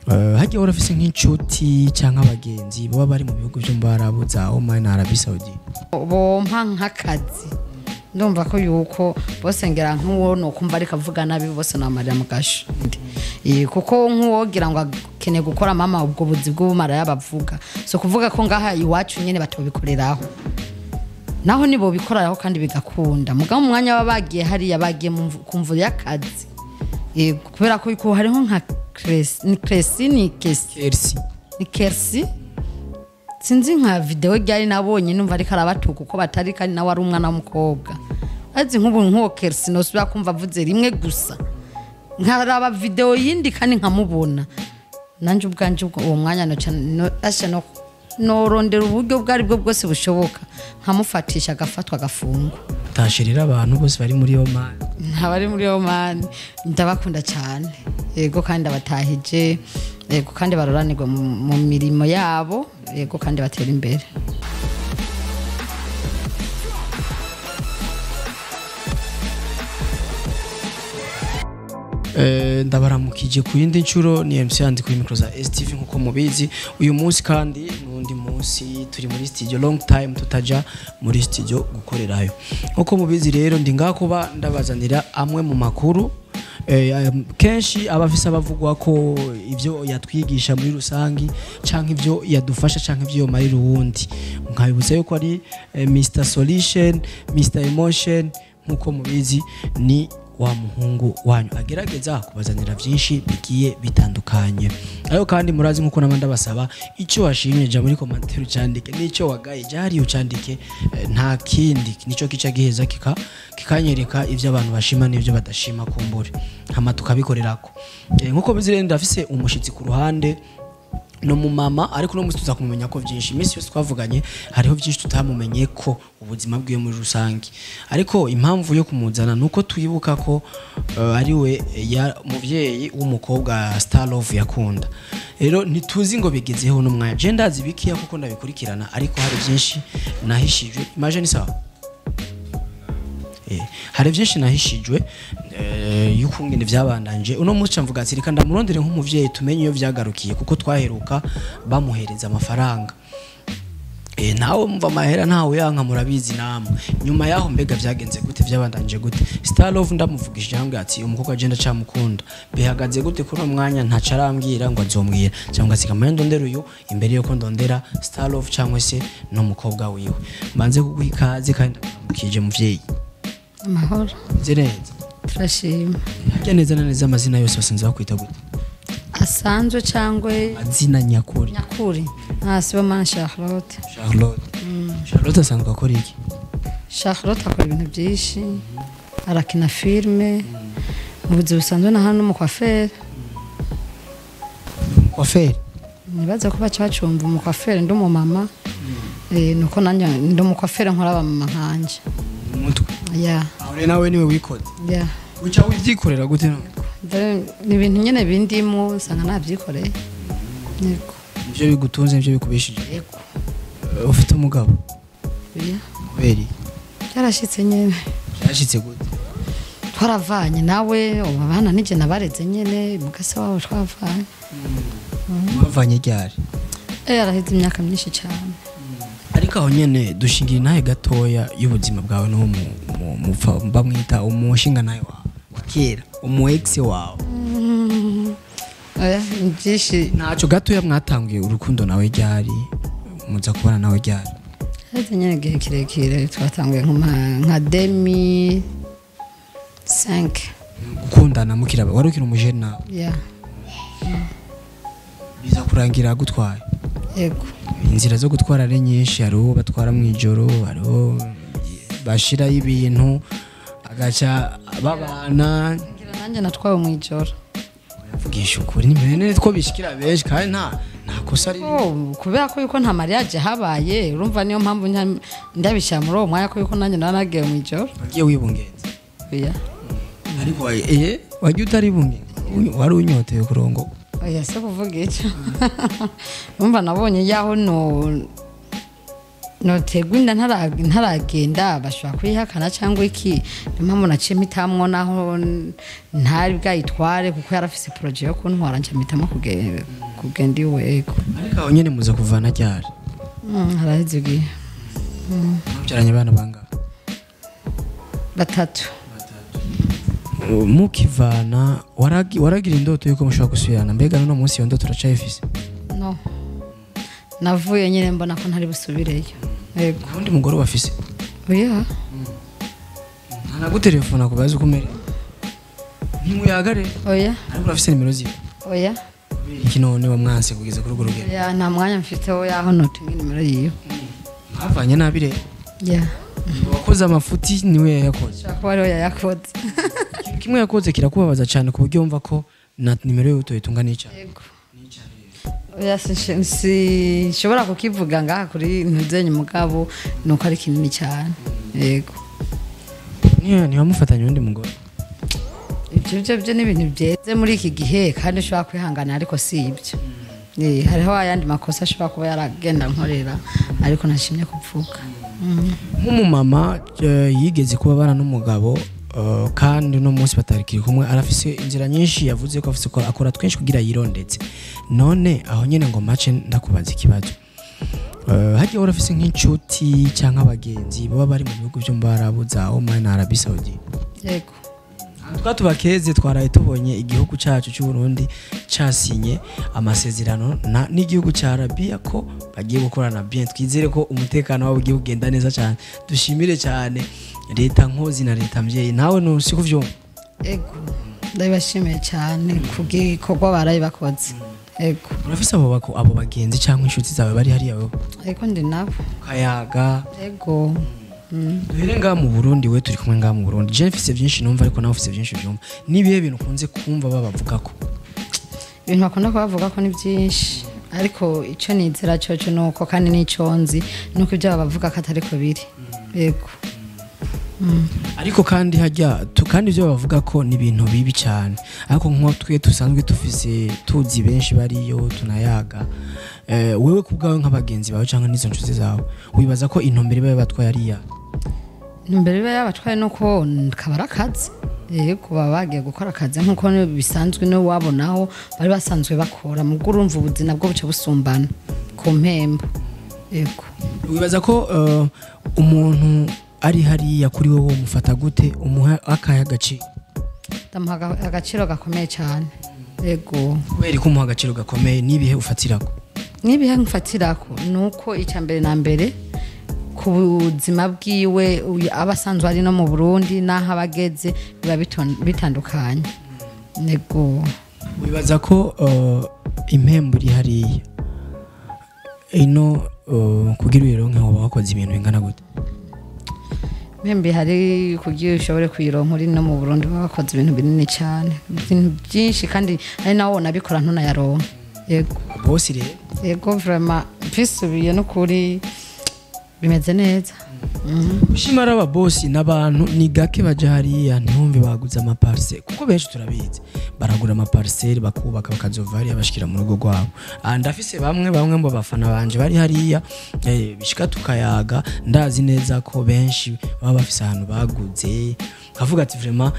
Hagiye urafise nk'inshuti canke abagenzi baba bari mu bihugu vyo mu Barabu za Oman na Arabie Saoudite? Bompa nk'akazi, ndumva ko yuko bose ngira nk'uwo nokumva ariko avuga nabi bose namarira mu gasho. Kuko nk'uwogira ngo akeneye gukora mama ubwo buzi bw'ubumara yabavuga, so kuvuga ko ngaha iwacu nyene batobikoreraho, naho nibo bikoreraho kandi bigakunda. Mugabo umwanya baba bagiye hariya bagiye ku mvu y'akazi. Kubera ko yuko hariho nka ni Cresi, ni Kesi, Kersi, ni Kersi, sinzi nka video ryari nabonye numva ariko arabatuka uko batari, kandi nawe ari umwana w'umukobwa. Azi nk'ubu nk'uwo Kersi nosubira kumva avuze rimwe gusa, nkaraba video yindi kandi nkamubona nanje ubwanje uwo mwanya norondera uburyo bwari bwo bwose bushoboka nkamufatisha agafatwa agafungwa. Tashirira abantu bose bari muri Oman. Ntabari muri Oman ndabakunda cyane, yego, kandi abatahije, yego, kandi baroranirwa mu mirimo yabo, yego, kandi batera imbere. Ndabaramukije ku yindi nshuro, ni MC Andy kuri micro za STV nkuko mubizi. Uyu munsi kandi n'undi munsi turi muri studio, long time tutaja muri studio gukorerayo. Nkuko mubizi rero ndi ngaha kuba ndabazanira amwe mu makuru kenshi abafise abavugwa ko ivyo yatwigisha muri rusangi canke ivyo yadufasha canke ivyo yomarira uwundi. Nkabibutsa yuko ari Mr Solution, Mr Emotion, nkuko mubizi ni wa muhungu wanyu agerageza kubazanira vyinshi bigiye bitandukanye. Ayo kandi murazi nkuko nabandi basaba, ico washimye ja muri commentaire ucandike, nico wagaye jari ucandike, nta kindi nico kica giheza kikanyereka ivyo abantu bashima n'ivyo badashima kumbure, hama tukabikorerako. Nkuko bizi rero ndafise umushitsi ku ruhande no mu mama, ariko no musi tuza kumumenya ko vyinshi. Imisi yose twavuganye hariho vyinshi tutamumenye ko ubuzima bwiwe muri rusangi, ariko impamvu yo kumuzana nuko twibuka ko ari we ya muvyeyi w'umukobwa Star Love yakunda. Rero ntituzi ngo bigezeho no mwanya, je ndazi bikiya kuko ndabikurikirana, ariko hari vyinshi nahishijwe. Imagine sawa, hari vyinshi nahishijwe yukungene vyabandanje. Uno munsi mvuga ati reka ndamurondere nk'umuvyeyi tumenye iyo vyagarukiye, kuko twaheruka bamuhereza amafaranga. Nawe mva amahera ntawe yanka, murabizi namwe. Nyuma yaho mbega vyagenze gute, vyabandanje gute? Star Love ndamuvugishije ambwira ati umukobwa agenda camukunda, bihagaze gute kuri uno mwanya? Ntaco arambwira ngo azombwira, cyangwa ati kamwe ndondera uyu imbere yuko ndondera Star Love cyangwa se no mukobwa wiwe. Mbanze kuguha ikaze kandi ndamukije muvyeyi. Amahoro. Neza. Turashima. Harya neza na neza amazina yose basanze bakwita gute? Asanzwe cangwe amazina nyakuri? Nyakuri. Sibomana Charlotte. Charlotte. Charlotte asanzwe akora iki? Charlotte akora ibintu byinshi, arakina filme, mu buzima busanzwe na hano umukwaferi. Umukwaferi? Nibaza ko baca bacumva umukwaferi ndi umumama. Nuko nanje ndi umukwaferi nkora abamama nkanje. Umutwe. Yeah. Aho rero nawe niwe wikoze. Yeah. Uca wivyikorera gute no? Ni ibintu nyene bindimo usanga navyikoreye. Yego. Ivyo bigutunze nivyo bikubishije. Yego. Ufite umugabo? Yeah. Kubera? Byarashitse nyene. Byarashitse gute? Twaravanye nawe, abana nije nabareze nyene, mugase wabo twavanye. Mwavanye ryari? Yaraheze imyaka myinshi cyane. Ariko aho nyene dushingira intahe gatoya y'ubuzima bwawe n'uwo bamwita umushinga nawe wawe wa kera, umu ex wawe. Oya, byinshi. Ntaco gatoya mwatanguye urukundo nawe ryari, muza kubana nawe ryari? Heze nyene igihe kirekire, twatanguye nka 2005. Gukundana mukiraba, wari ukiri umujene nawe? Yeah. Biza kurangira gutwaye? Yego. Inzira zo gutwara ari nyinshi, hari uwo batwara mu ijoro, hari uwo bashirayo ibintu agaca babana. Ngira nanjye natwawe mu ijoro. Mvugisha ukuri ni mene two bishikira benshi kandi nta kosa riri. Kubera ko yuko nta mariage habaye, urumva niyo mpamvu ndabishira muri uwo mwanya ko yuko nanjye naragiye mu ijoro. Wagiye wibungenze? Oya. Ariko wagiye utaribungenze, wari unyoteye kurongo. Oya, se kuvuga ico. Urumva nabonye yaho no notegwa inda ntaragenda bashobora kuyihakana cyangwa iki, niyo mpamvu naciye mpitamwo naho ntari bwayitware kuko yarafise projet yo kuntwara, nca mpitamo Kugenda iwe, ego. Ariko aho nyene muza kuvana ryari? Haraheze igihe. Mubyaranye abana bangahe? 3. Mukivana waragira indoto yuko mushobora gusubirana, mbega n'uno munsi iyo ndoto uracayifise? No, navuye nyine mbona ko ntari busubireyo. Yego. Undi mugore wafise? Oya. Ntanagutelefona kubaza uko umere? Ntimuyagare? Oya. Ariko urafise nimero ziwe? Oya. Iki none wamwanse kugeza kuri urwo rugero? Oya, nta mwanya mfite wo yaho notunga nimero yiwe. Mwavanye nabi rero? Ya. Wakoze amafuti niwe yayakoze? Ashobora kuba ariwe yayakoze. Kimwe yakoze kirakubabaza cyane ku buryo wumva ko na nimero yiwe utoyitunga n'icyaha? Yego. Oya, sinshobora kukivuga ngaha kuri ntuzenye mugabo, nuko ari kinini cyane. Yego. Niyo ntiwamufatanye undi mugore? Ibyo byo ni ibintu byeze muri iki gihe kandi ushobora kwihangana, ariko si ibyo. Hariho ayandi makosa ashobora kuba yaragenda nkorera, ariko ntashimye kuvuga. Nk'umumama yigeze kuba abana n'umugabo, kandi uno munsi batarikiri kumwe, arafise inzira nyinshi yavuze ko afise ko akora twinshi kugira yirondetse. None aho nyene ngo mace ndakubaza ikibazo. Hagiye urafise nk'inshuti canke abagenzi baba bari mu bihugu byo mu Barabu za Oman na Arabie Saoudite? Yego. Twatubakeze twaraye tubonye igihugu cacu cy'u Burundi casinye amasezerano n'igihugu ca Arabia ko bagiye gukorana bien. Twizere ko umutekano wabo ugiye kugenda neza cyane. Dushimire cyane leta nkozi na leta mvyeyi. Nawe nusi kuvyumva? Ego, ndabashimiye cyane kugikorwa baraye bakoze. Ego. Urafise abo bagenzi cyangwa inshuti zawe bari hariya wewe? Ego, ndi nabo. Kayaga. Ego. Duhere ngaha mu Burundi, we turi kumwe ngaha mu Burundi. Je mfise byinshi numva, ariko nawe ufise byinshi byumva. Nibihe bintu ukunze kumva babavuga ko? Ibintu bakunda kubavuga ko ni byinshi, ariko icyo nizera cyo nuko kandi n'icyo nzi nuko ibyo babavuga ko atari ko biri. Yego. Ariko kandi hajya kandi ibyo bavuga ko ni ibintu bibi cyane, ariko nko twe dusanzwe tufise tuzi benshi bariyo tunayaga, wewe kubwawe nk'abagenzi bawe cyangwa n'izo nshuti zawe, wibaza ko intumbero iba yabatwaye ari iya? Intumbero iba yabatwaye nuko kabara akazi. Yego, baba bagiye gukora akazi nkuko bisanzwe n'iwabo naho bari basanzwe bakora, mu urumva ubuzima bwo buce busumbana ku mpembo. Yego. Wibaza ko umuntu ari hariya kuri wowe umufata gute, umuha akahe agaciro? Ndamuha agaciro gakomeye cyane. Yego. Kubera ko umuha agaciro gakomeye, nibihe ufatirako? Nibihe mfatirako nuko icya mbere na mbere ku buzima bwiwe aba asanzwe ari no mu Burundi n'aho abageze biba bitandukanye. Yego. Wibaza ko impembo iri hariya ino kugira uyironke woba wakoze ibintu bingana gute? Impembo ihari kugira ushobore kuyironka uri no mu Burundi baba bakoze ibintu binini cyane, ibintu byinshi, kandi ari nawo nabikora ntunayaronka. Yego. Bosi rero? Yego, vraiment bisubiye no kuri bimeze neza. Ushimara aba bosi n'abantu ni gake baja hariya ntihumve baguze amaparcelle, kuko benshi turabizi baragura amaparcelle bakubaka bakazova hariya bashikira mu rugo rwabo. Ndafise bamwe mu bafana banje bari hariya, bishika tukayaga, ndazi neza ko benshi baba bafise ahantu baguze, kavuga ati vraiment,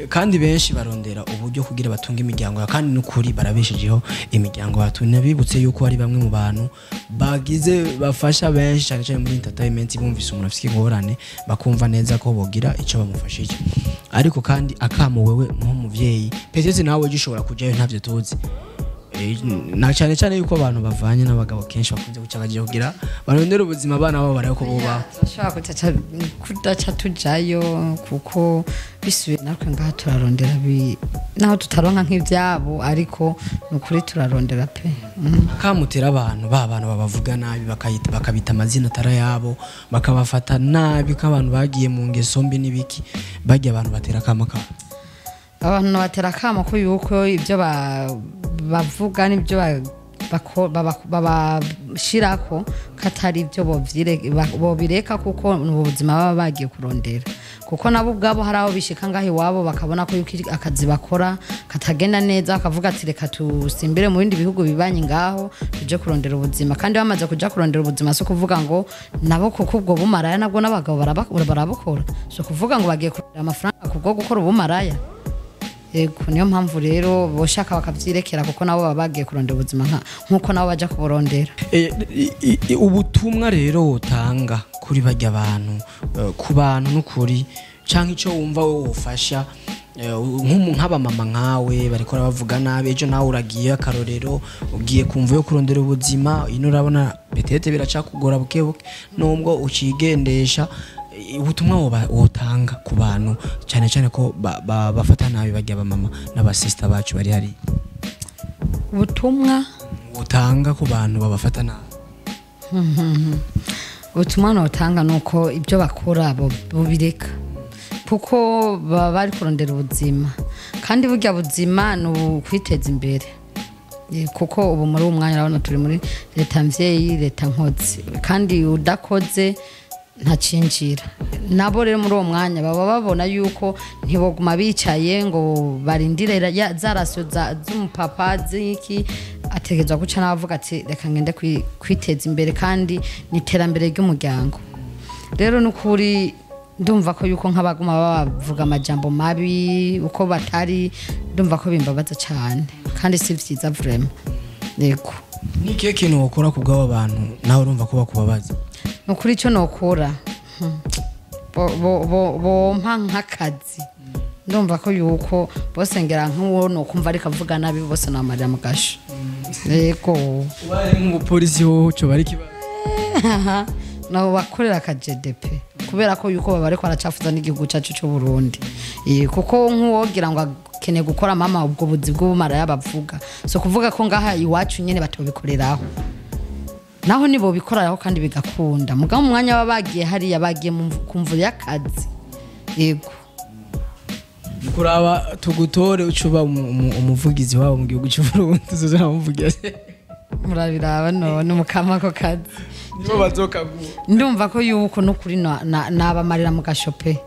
kandi benshi barondera uburyo kugira batunge imiryango yabo, kandi n'ukuri barabeshejeho imiryango yabo. Tunabibutse yuko ari bamwe mu bantu bagize bafasha benshi cyane cyane muri entertainment, bumvise umuntu afise ingorane bakumva neza ko bogira icyo bamufashije. Ariko kandi akamo wewe nk'umuvyeyi, petete nawe ugishobora kujayo ntavyo tuzi, na cyane cyane yuko abantu bavanye n'abagabo kenshi bakunze gucagagira kugira barondera ubuzima abana babo barako buba. Turashobora kudaca tujayo kuko bisubiye natwe ngaha turarondera naho tutaronka nk'ivyabo, ariko nukuri turarondera pe. Akamutera abantu ba bantu babavuga nabi, bakabita amazina atari ayabo, bakabafata nabi nk'abantu bagiye mu ngeso mbi n'ibiki, bagiye abantu batera akamo kabo. Abantu batera akamo ko yuko ibyo bavuga n'ibyo babashirako katari ibyo bobireka, kuko ni ubuzima baba bagiye kurondera, kuko nabo ubwabo hari aho bishika ngaho iwabo bakabona ko yuko akazi bakora katagenda neza, bakavuga ati reka tusimbire mu bindi bihugu bibanye ngaho tuje kurondera ubuzima. Kandi bamaze kuja kurondera ubuzima, si ukuvuga ngo nabo, kuko ubwo bumaraya nabwo n'abagabo barabukora, si ukuvuga ngo bagiye kurondera amafaranga kubwo gukora ubumaraya. Yego, niyo mpamvu rero boshaka bakavyirekera, kuko nabo baba bagiye kurondera ubuzima nkuko nabo baja kuburondera. Ubutumwa rero wotanga kuri barya bantu, ku bantu n'ukuri, canke ico wumva wowe wofasha, nk'abamama nkawe bariko bavuga nabi, ejo nawe uragiye akarorero, ugiye kumva yo kurondera ubuzima ino, urabona betete biracakugora buke buke nubwo ucigendesha. Ubutumwa wotanga ku bantu, cyane cyane ko bafata nabi barya abamama n'abasista bacu bari hariya? Ubutumwa wotanga ku bantu babafata nabi. Ubutumwa notanga ni uko ibyo bakora bobireka, kuko baba bari kurondera ubuzima, kandi burya buzima ni ukwiteza imbere. Kuko ubu muri uwo mwanya urabona turi muri leta mvyeyi, leta nkozi, kandi udakoze ntacinjira. Nabo rero muri uwo mwanya baba babona yuko ntiboguma bicaye ngo barindire za rasiyo z'umupapa z'iki, ategerezwa guca n'abavuga ati reka ngende kwiteza imbere, kandi ni iterambere ry'umuryango. Rero n'ukuri ndumva ko yuko nk'abaguma bavuga amajambo mabi uko batari, ndumva ko bimbabaza cyane, kandi si vyiza vraiment. Yego. Ni ikihe kintu wokora ku bw'abo bantu nawe urumva ko bakubabaza? Nukuri icyo nokora, bompa nk'akazi. Ndumva ko yuko bose ngera nk'uwo nokumva ariko avuga nabi bose namarira mu gasho. Yego. Ubaye nk'umupolisi wowe uco bari kibazo? Nabo bakorera aka GDP, kubera ko yuko baba bariko baracafuza n'igihugu cacu c'u Burundi. Kuko nk'uwogira ngo akeneye gukora mama ubwo buzi bw'ubumara yabavuga, so kuvuga ko ngaha iwacu nyene batobikoreraho, naho nibo bikoreraho kandi bigakunda, mugabo mu mwanya baba bagiye hariya bagiye ku mvu y'akazi. Yego. Kuraba tugutore ucuba umuvugizi wabo mu gihugu cy'u Burundi, uzoza Murabiraba none mukama ko kazi. Nibo bazokaguha. Ndumva ko yuko nukuri nabamarira mu gashope,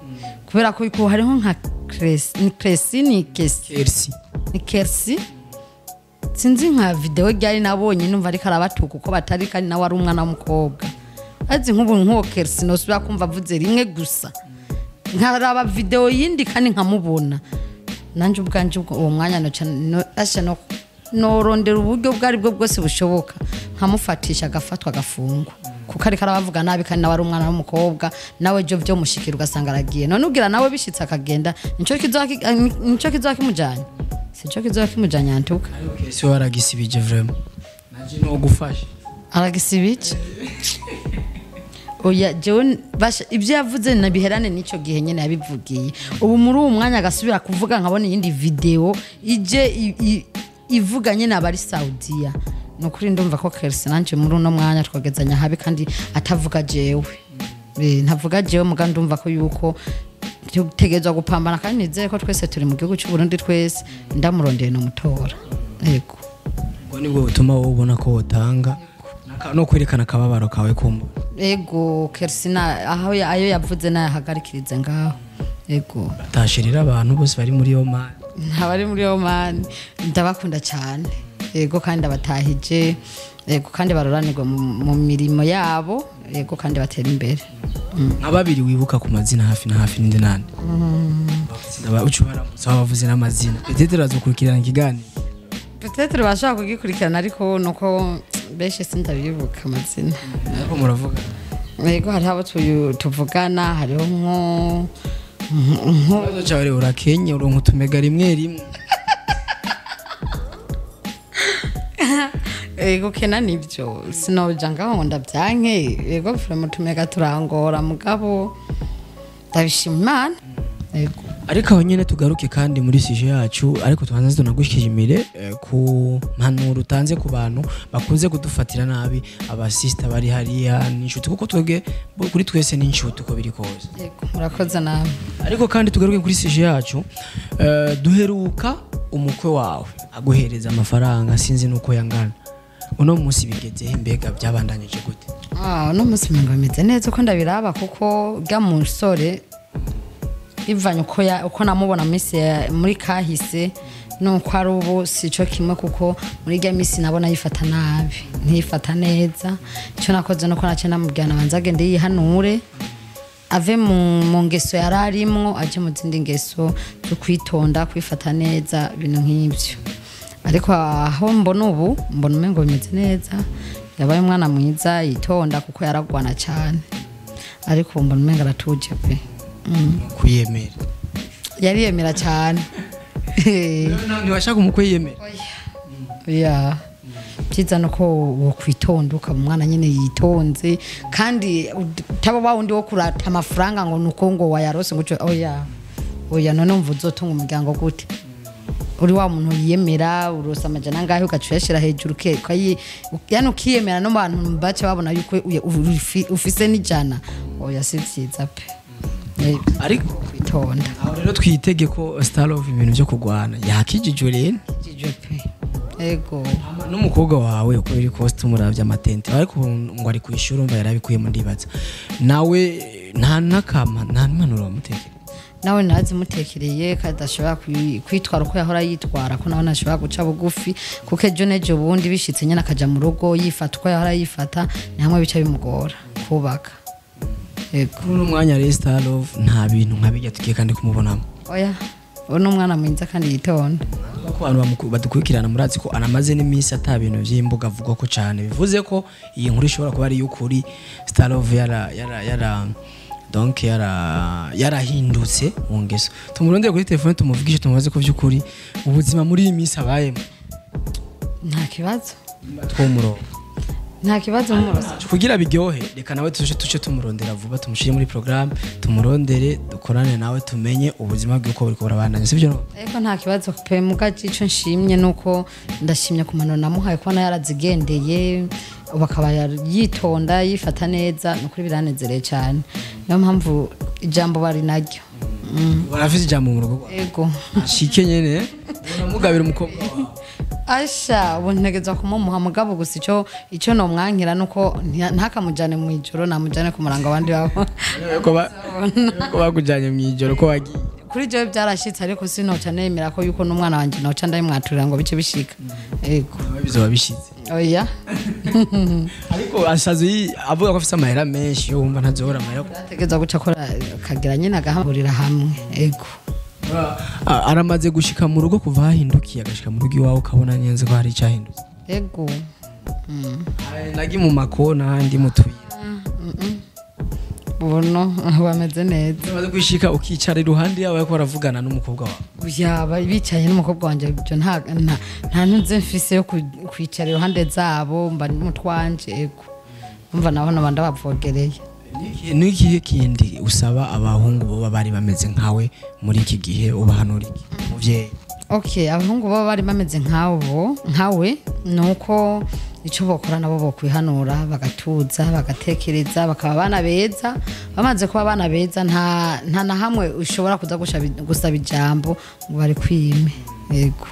kubera ko yuko hariho nka ni Cresi, ni Kesi? Kersi. Ni Kersi, sinzi nka video ryari nabonye, numva ariko arabatuka uko batari, kandi nawe ari umwana w'umukobwa. Azi nk'ubu nk'uwo Kersi nosubira kumva avuze rimwe gusa, nkaraba video yindi kandi nkamubona nanje ubwanje, ubwo uwo mwanya noca asha no norondera uburyo bwo ari bwo bwose bushoboka nkamufatisha agafatwa agafungwa, kuko ariko arabavuga nabi, kandi nawe ari umwana w'umukobwa, nawe ejo byo mushikira ugasanga aragiye. None ubwira nawe bishitse akagenda, nico kizoba kimujanye, sico kizoba kimujanye antuka. Kersi we waragisibije vraiment, naje no gufasha. Aragisibije? Oya, jewe basha ibyo yavuze nabiherane n'ico gihe nyene yabivugiye. Ubu muri uwo mwanya agasubira kuvuga nkabona iyindi video ije ivuga nyene abari Saudiya, nukuri ndumva ko Kersi nanje muri uno mwanya twagezanya habi, kandi atavuga jewe. Ntavuga jewe, muga ndumva ko yuko tutegerezwa gupambana, kandi nizere ko twese turi mu gihugu cy'u Burundi, twese ndamurondeye no mutora. Yego. Ubwo nibwo butuma wowe ubona ko wotanga no kwerekana akababaro kawe kumva. Ego, Kersina aho ayo yavuze nayahagarikirize ngaho. Ego. Batashirira abantu bose bari muri Oman. Ntabari muri Oman ndabakunda cyane. Ego, kandi abatahije. Ego, kandi baroranirwa mu mirimo yabo. Ego, kandi batera imbere. Nka babiri wibuka ku mazina hafi na hafi ninde nande? Uca ubaramutsa bavuze n'amazina, peut-être bazokurikirana ikiganiro. Peut-être bashaka kugikurikirana, ariko nuko benshi sindabibuka amazina. Ariko muravuga? Ego, hariho abo tuvugana, hariho nko Ikibazo cyawe rero, urakenye, uronka utumega rimwe rimwe. Ego, kena nibyo, sinoja ngaho ngo ndabyanke. Ego, vraiment tumega turangora, mugabo ndabishima Imana. Ego. Ariko aho nyene tugaruke kandi muri sujet yacu, ariko tubanze tunagushimire ku mpanuro utanze ku bantu bakunze kudufatira nabi, abasista bari hariya n'inshuti, kuko twebwe kuri twese n'inshuti uko biri kose. Ego, murakoze namwe. Ariko kandi tugaruke kuri sujet yacu, duheruka umukwe wawe aguhereza amafaranga, sinzi nuko yangana. Uno munsi bigezeho, imbega byabandanyije gute? Uno munsi ngo bimeze neza uko ndabiraba, kuko bwa musore bivanye uko namubona minsi muri kahise nuko ari ubu sico kimwe, kuko muri rya minsi nabona yifata nabi, ntiyifata neza. Icyo nakoze nuko naciye namubwira nabanza agende yihanure. Ave mu ngeso yari arimwo aje mu zindi ngeso zo kwitonda, kwifata neza, ibintu nk'ibyo. Ariko aho mbona ubu, mbona umengo bimeze neza, yabaye umwana mwiza yitonda, kuko yaragwana cyane, ariko ubu mbona umengo aratuje pe. Kwiyemera. Yariyemera cyane. Ntiwashaka umukwe yiyemera? Ya, byiza nuko wokwitonda, ukaba umwana nyine yitonze, kandi utaba wa wundi wo kurata amafaranga ngo nuko ngo wayarose ngo uce. Oya, oya. None umva uzotunga umuryango gute uri wa muntu yiyemera? Urosa 400 ugaca uyashyira hejuru, yani ukiyemera, no mu bantu baca babona yuko ufise n'ijana. Oya, si byiza pe. Ariko kwitonda. Aho rero twitege ko Starlove ibintu byo kurwana yakijijwe rero. Kijijwe pe, ego. N'umukobwa wawe, uko biri kose tumuravye amatente, ariko ubu ngo ari kwishuri, umva yarabikuyemo, ndibaza nawe nta nakama, nta mpanuro wamutekera? Nawe narazimutekereye ko adashobora kwitwara uko yahora yitwara, ko nawe ntashobora guca bugufi, kuko ejo n'ejo bundi bishitse nyine akaja mu rugo yifata uko yahora yifata, ni hamwe bica bimugora kubaka. Yego. Kuri uno mwanya rero Starlove nta bintu nka bijya tugiye kandi kumubonamo? Oya, uwo ni umwana mwiza kandi yitonda. Ko abantu badukurikirana murazi ko anamaze n'iminsi ata bintu by'imbuga avugwa ko cyane, bivuze ko iyi nkuru ishobora kuba ari iy'ukuri. Starlove yara yara yara donc yara yarahindutse mu ngeso. Tumurondere kuri telefone, tumuvugishe, tumubaze ko by'ukuri ubuzima muri iyi minsi abayemo. Nta kibazo. Twumurongo. Nta kibazo murose. Kugira biryohe, reka nawe tuce tumurondera vuba, tumushyire muri programme, tumurondere, dukorane nawe, tumenye ubuzima bwe uko buriko burabandanya, sibyo no? Ariko nta kibazo pe. Muga ico nshimye nuko ndashimye ku mpanuro namuhaye, kubona yarazigendeye, ubu akaba yitonda, yifata neza, ni ukuri biranezereye cyane. Niyo mpamvu ijambo bari naryo. Barafise ijambo mu rugo rwawe? Ego. Ashike nyene unamugabira umukobwa wawe. Asha, ubu ntegezwa kumumuha, mugabo gusa ico nomwankira nuko ntakamujane mu ijoro, namujane ku murango abandi babo. Ko bakujanye mu ijoro ko wagiye? Kuri jewe byarashitse, ariko sinoca nemera ko yuko n'umwana wanje noca ndabimwaturira ngo bice bishika. Ego. Nawe bizoba bishize. Oya. Ariko asaze avuga ko afise amahera menshi, yo wumva ntazohora amahera. Ategerezwa guca akora akagira nyine agahamurira hamwe. Ego. Aramaze gushika mu rugo kuva hahindukiye, agashika mu rugo iwawe ukabona neza ko hari icyahindutse? Ego. Nagi mu makona ahandi mu tuyira? Buno bameze neza. Umaze gushika ukicara iruhande yawe ariko baravugana n'umukobwa wawe? Yaba bicaye n'umukobwa wanje, ibyo nta ntuze mfise yo kwicara iruhande zabo, mba ndi mutwanje. Ego, umva nabo naba ndabavogereye. N'ikihe kindi usaba abahungu boba bari bameze nkawe muri iki gihe? Ubahanura iki, muvyeyi? Okay, abahungu baba bari bameze nkabo nkawe, nuko icyo bokora nabo bokwihanura, bagatuza, bagatekereza, bakaba abana beza. Bamaze kuba abana beza, nta na hamwe ushobora kuza gusaba ijambo ngo bari kwime. Yego.